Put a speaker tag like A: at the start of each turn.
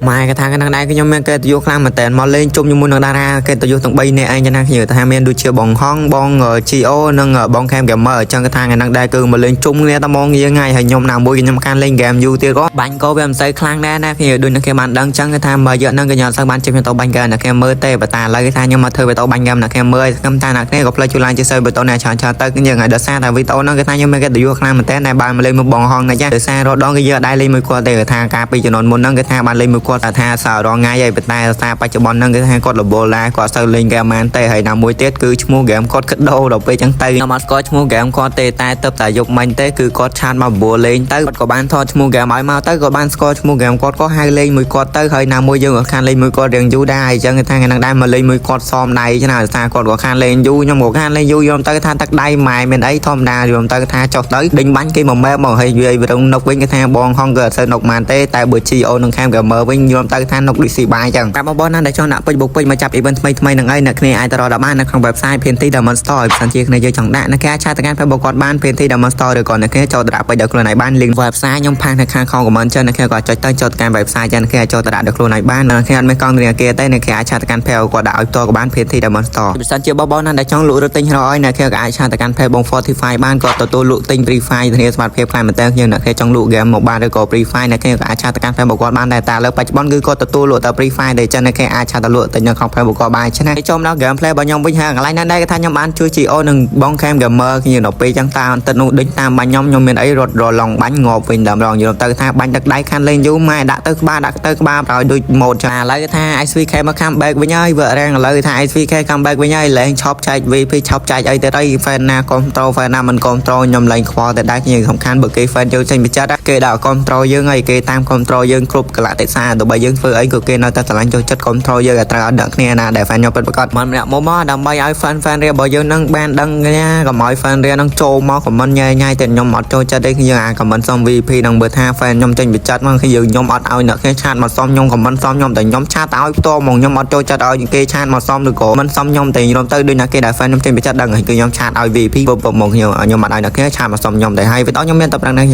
A: ម៉ែកថាកណ្ដឹងដែរខ្ញុំមានកិត្តិយសខ្លាំងមែនតើមកលេងជុំជាមួយនឹងតារាកិត្តិយសទាំង3នាក់ឯងចឹងណាខ្ញុំថាមានដូចជាបងហងបង GO និងបង Cam Gamer អញ្ចឹងកថាកណ្ដឹងដែរគឺមកលេងជុំគ្នាតែមកងាថ្ងៃហើយខ្ញុំណាមួយខ្ញុំខានលេងហ្គេមយូរទៀតក៏បាញ់ក៏វាមិនសូវខ្លាំងដែរណាខ្ញុំដូចនឹងគេបានដឹងអញ្ចឹងគេថាមកយកហ្នឹងក៏ខ្ញុំអត់សូវបានជិះទៅបាញ់ហ្គេមណាគេមើលទេបើតាឥឡូវគេថាខ្ញុំមកធ្វើវីដេអូបាញ់ហ្គេមណាគេមើលខ្ញុំថាអ្នកគ្នាក៏ផ្លេចជួយ like ជួយ share វីដេអូណាច្រើនច្រើនទៅខ្ញុំហើយដោយសារតែវីដេអូហ្នឹងគេថាខ្ញុំមានកិត្តិយសខ្លាំងមែនតើតែបានមកលេងមួយបងហងណាចាដោយសាររដងគេយកដែរលេងមួយគាត់ទេគេថាកាលពីជំនាន់មុនហ្នឹងគេថាបានលេងមួយគាត់តែថាសើរងថ្ងៃហើយប៉ុន្តែសារបច្ចុប្បន្នហ្នឹងគេថាគាត់រវល់ដែរគាត់សូវលេងហ្គេមបានទេហើយណាមួយទៀតគឺឈ្មោះហ្គេមគាត់កដោដល់ពេលចឹងទៅខ្ញុំអត់ស្គាល់ឈ្មោះហ្គេមគាត់ទេតែទៅតែយប់មិញទេគឺគាត់ chat មកបបួលលេងទៅគាត់ក៏បានថតឈ្មោះហ្គេមឲ្យមកទៅក៏បានស្គាល់ឈ្មោះហ្គេមគាត់ក៏ហៅលេងមួយគាត់ទៅហើយណាមួយយើងក៏ខានលេងមួយគាត់រៀងយូរដែរហើយចឹងគេថាថ្ងៃហ្នឹងដែរមកលេងមួយគាត់សមដៃចឹងណាដោយសារគាត់ក៏ខានលេងយូរខ្ញុំក៏ខានលេងយូរយល់ទៅថាទឹកដៃម៉ែមានអីធម្មតាយល់ទៅថាចុះទៅដេញបាញ់គេមកមែបមកហើយវាយរងនុកវិញគេថាបងហងក៏អត់សូវនុកបានទេតែបើ GO នឹងខាម gamer វិញយល់ទៅថានុកដូចស៊ីបាយចឹងតែបងប្អូនណាដែលចង់ដាក់ពេជ្របុកពេជ្រមកចាប់ event ថ្មីថ្មីហ្នឹងឯងអ្នកគ្នាអាចទៅរកដល់បាននៅក្នុង website PNT Diamond Store ហើយបើសិនជាគ្នាយើងចង់ដាក់អ្នកគ្នាអាច chat ទៅកាន់ Facebook គាត់បាន PNT Diamond Store ឬក៏អ្នកគ្នាចូលទៅដាក់ពេជ្រដល់ខ្លួនឯងបាន link website ខ្ញុំ paste នៅខាងក្នុង comment ចឹងអ្នកគ្នាក៏ចុចទៅចូលទៅកាន់ website ចឹងអ្នកគ្នាអាចចូលទៅដាក់ដល់ខ្លួនឯងបានអ្នកគ្នាអត់មានកង់ធនាគារទេអ្នកគ្នាអាច chat ទៅកាន់ page គាត់ដាក់ឲ្យផ្ទាល់ក៏បាន PNT Diamond Store បើសិនជាបងប្អូនណាដែលចង់លក់ឬទិញរកឲ្យអ្នកគ្នាក៏អាច chat ទៅកាន់ page បង Fortify បានគាត់ទទួលលក់ទិញ Free Fire ធានាសុវត្ថិភាពខ្លាំងមែនតើខ្ញុំអ្នកគ្នាចង់លក់ game មកបានឬក៏ Free Fire អ្នកគ្នាក៏អាច chat ទៅកាន់ page របស់គាត់បានដែរតែឥឡូវបច្ចុប្បន្នគឺគាត់ទទួលលក់តែ Free Fire ទេចឹងអ្នកគ្នាអាច chat ទៅលក់ទិញនៅក្នុង page របស់គាត់បានឆ្នេះចូលមកដល់ gameplay របស់ខ្ញុំវិញហើយកន្លែងណាដែរគេថាខ្ញុំបានជួយ GO និងបង Cam Gamer ខ្ញុំដល់ពេលចឹងតាអន្តិតនោះដេញតាមបាញ់ខ្ញុំខ្ញុំមានអីរត់រឡងបាញ់ងាប់វិញតែម្ដងយល់ទៅថាបាញ់ទឹកដៃខានលេងយូរម៉ែដាក់ទៅក្បាលដាក់ទៅក្បាលប្រោយដូចម៉ូតចឹងឥឡូវគេថា SVK មក come back វិញហើយវើរាំងឥឡូវគេថា SVK come back វិញហើយលែងឈប់ចែក VP ឈប់ចែកអីទៅអី fan ណា control fan ណាមិន control ខ្ញុំលែងខ្វល់តែដែរខ្ញុំសំខាន់បើគេ fan យើងចេញពីចិត្តគេដាក់ control យើងហើយគេតាម control យើងគ្រប់កលៈទេសៈទោះបីយើងធ្វើអីក៏គេនៅតែស្រឡាញ់ចូលចិត្ត control យើងឲ្យត្រូវឲ្យដឹងគ្នាណាដែល fan ខ្ញុំពិតប្រាកដមកម្នាក់មកមកដើម្បីឲ្យ fan fan រៀរបស់យើងនឹងបានដឹងគ្នាកុំឲ្យ fan រៀនឹងចូលមក comment ញ៉ៃញ៉ៃតែខ្ញុំអត់ចូលចិត្តទេគឺយើងអា comment សុំ VP នឹងបើថា fan ខ្ញុំចេញពីចិត្តមកគឺយើងខ្ញុំអត់ឲ្យអ្នកគេ chat មកសុំខ្ញុំ comment សុំខ្ញុំតែខ្ញុំ chat ឲ្យផ្ទាល់ហ្មងខ្ញុំអត់ចូលចិត្តឲ្យគេ chat មកសុំឬក៏មិនសុំខ្ញុំតែខ្ញុំទៅដូចអ្នកគេដែល fan ខ្ញុំចេញពីចិត្តដឹងហើយគឺខ្ញុំ chat ឲ្យ VP ពពមកខ្ញុំខ្ញុំអត់ឲ្យអ្នកគេ chat មកសុំខ្ញុំតែហើយវីដេអូខ្ញុំមានតែប៉ុណ្្នឹង។